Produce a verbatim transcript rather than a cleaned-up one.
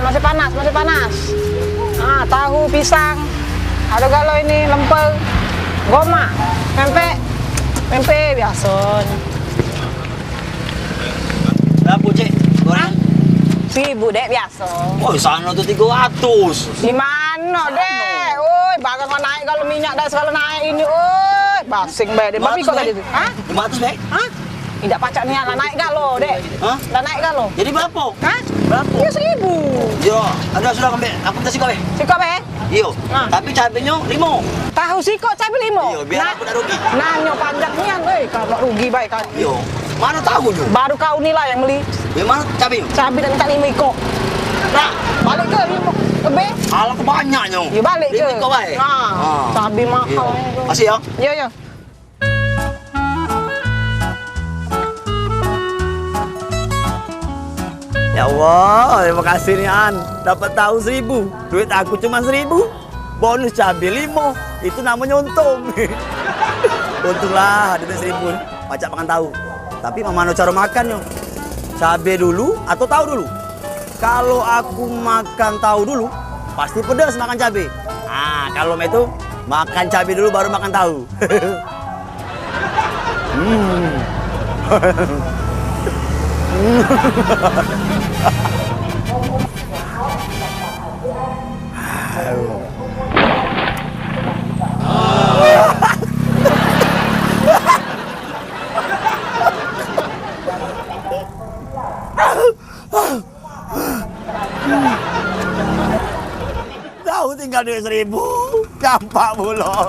Masih panas, masih panas. Ah, tahu, pisang. Ada galo ini, lemper. Gomak, pempek. Pempek biasonyo. Berapo, Cek? Goreng? Seribu, Dek, biaso. Oh, sano tu tigo ratus. Di mano, Dek? Oi, barang kau naik galo, minyak dah segalo naik ini. Oi, basing bae, Dek. Babi kau tadi tu. Hah? Lima ratus, Bek? Hah? Idak pacak nian lah naik galo, Dek. Hah? Lah naik galo. Jadi berapo? Hah? Berapo? Ya, seribu. Yo, ada sudah ngambil. Aku minta sikok, Bek. Sikok, Bek? Iyo. Nah. Tapi cabenyo limo. Tahu sikok cabe limo? Iyo, biar aku dak rugi. Nanyo panjang nian, weh, kau dak rugi bae kan. Iyo. Mano tahu tu? Baru kau ni lah yang beli. Yo, mano cabenyo? Cabe dak minta limo ikok. Nah, balik ke limo, ke be. Alah, kebanyaknyo. Yo, balik ke. Limo ikok bae. Nah, cabe mahal. Iyo. Makasih yo. Yo, yo. Ya Allah, terima kasih ni, An. Dapat tahu seribu. Duit aku cuma seribu. Bonus cabe limo. Itu namonyo untung. Untunglah ada duit seribu ni. Pacak makan tahu. Tapi mamano caro makannyo? Cabe dulu atau tahu dulu? Kalo aku makan tahu dulu, pasti pedes makan cabe. Ah, kalo mek itu, makan cabe dulu baru makan tahu. Hmm. Tahu tinggal duit seribu, campak pulo.